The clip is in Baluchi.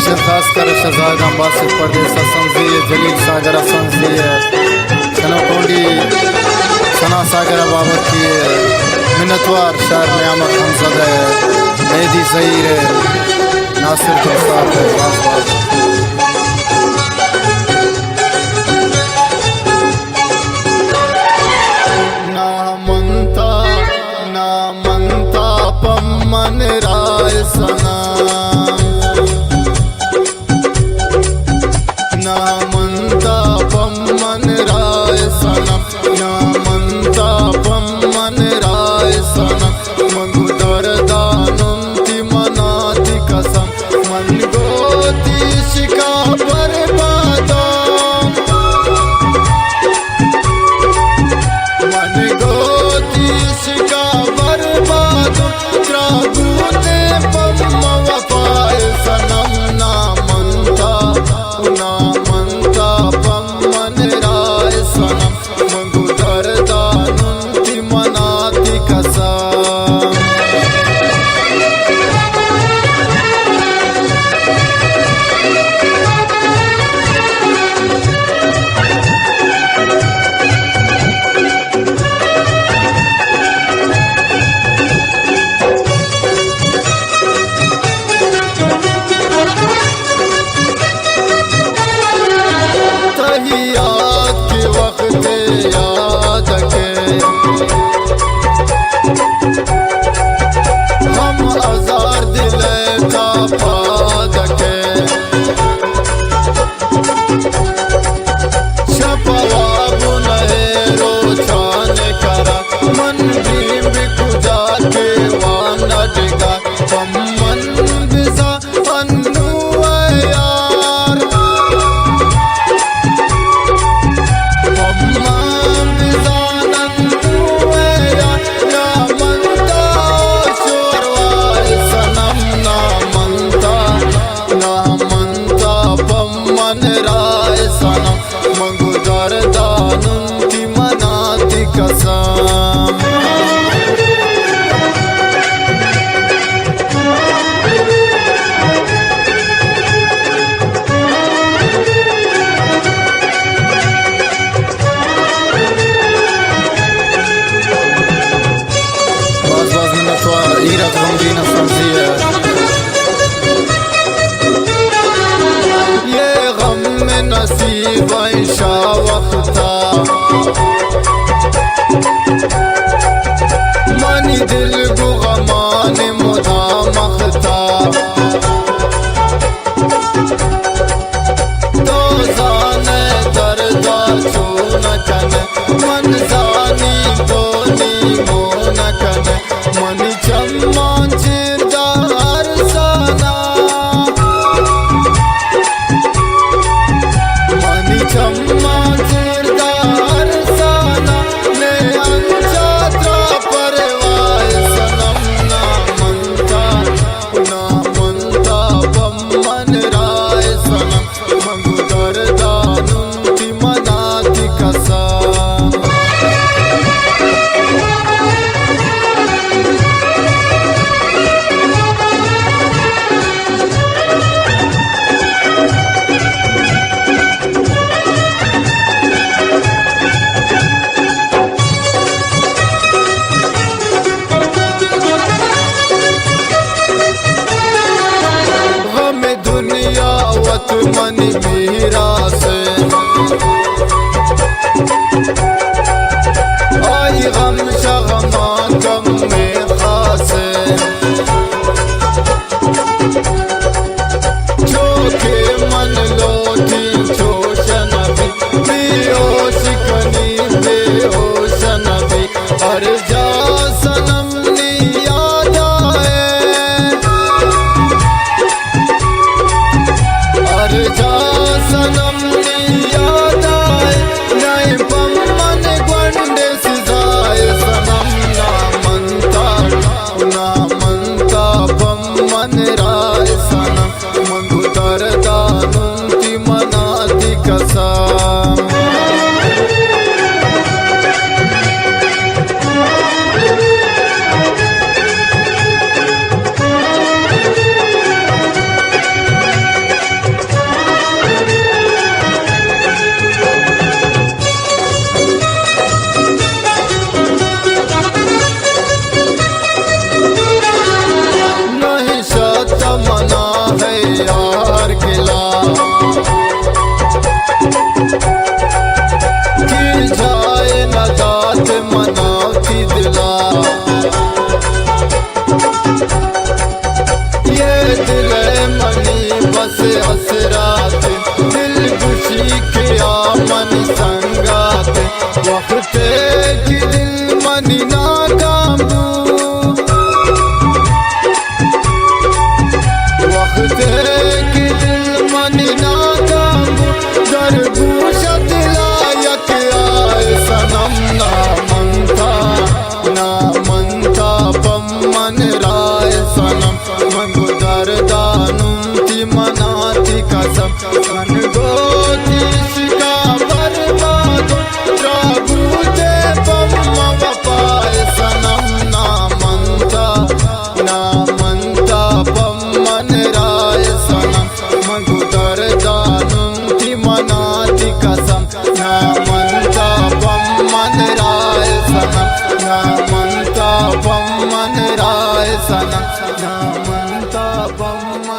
خاص کر شہزادگان باسط پردیس ءَ سنزی ءَ، جلیل ساگر ءَ سنزی ءَ، چنو کونڈی ثنا ساگر ءَ بابتی ءَ، منتوار شاعر نیامک حمزدہ ءَ، مہدی زہیر ءَ، ناصر گلزار ءَ، باز باز۔ نامنتا، نامنتا پمن رائے سنا۔ نامنتا پمن رائے سنا۔ نامنتا پمن رائے سنا۔ مگو دردانم تی منا تی قسم۔ من گوتی شکا برباداں۔ من گوتی شکا برباداں۔ ترا گوتے پم وفائے صنم۔ نامنتا، نامنتا پم من رائے صنم۔ مگو دردانن تی منا تی قسم۔ تئی یاد کہ وقت یاد کے، ہم ہزار دل تا پاد کے۔ شپ واب نئے روچان کرا، من بیم بی کجا کے وان ڈگا، پمن بزا انو اے یار۔ پمن بزا انو اے یار، نامنتا شوروائے صنم، نامنتا، نامنتا پمن رائے صنم۔ مگو دردانن تی منا تی قسم۔ باز باز منتوار، ایرت غمگین سنزی ءَ۔ یہ غم نصیب شا وقتا، منی دل گو غمان مدام اختا۔ تو زانئے دردا چون کنئے، من زانی تو نی مون کنئے۔ منی چماں چیر دار سانا، منی چماں چیر دار سانا، نے انچا ترا پرواہ صنم۔ نامنتا، نامنتا پمن رائے صنم۔ مگو دردانن تی منا تی قسم۔ غم دنیا وت منی میراث، آئی غم شہ غماں کم میں خاص۔ چو کہ من لوٹی چوش نبی، بے ہوش کنی بے ہوش نبی۔ ہر جا صنم نی یاد آئے، ہر جا صنم نی یاد آئے، نئے پمن گونڈ سزائے صنم۔ نامنتا، سرات، دل گوشی کہ آ منی سنگات، وختے کہ دل منی ناکام بو، وختے کہ دل منی ناکام بو، در گوش دلا یک آئے صنم نامنتا، نامنتا پم من رائے صنم، من گو دردانم تی منا تی قسم، من گو تی عشقا برباد، را بوتے پم وفائے صنم نامنتا، نامنتا پم من رائے صنم، من گو دردانم تی منا تی قسم، نامنتا پم من رائے صنم، نامنتا پم من رائے صنم، نامنتا پم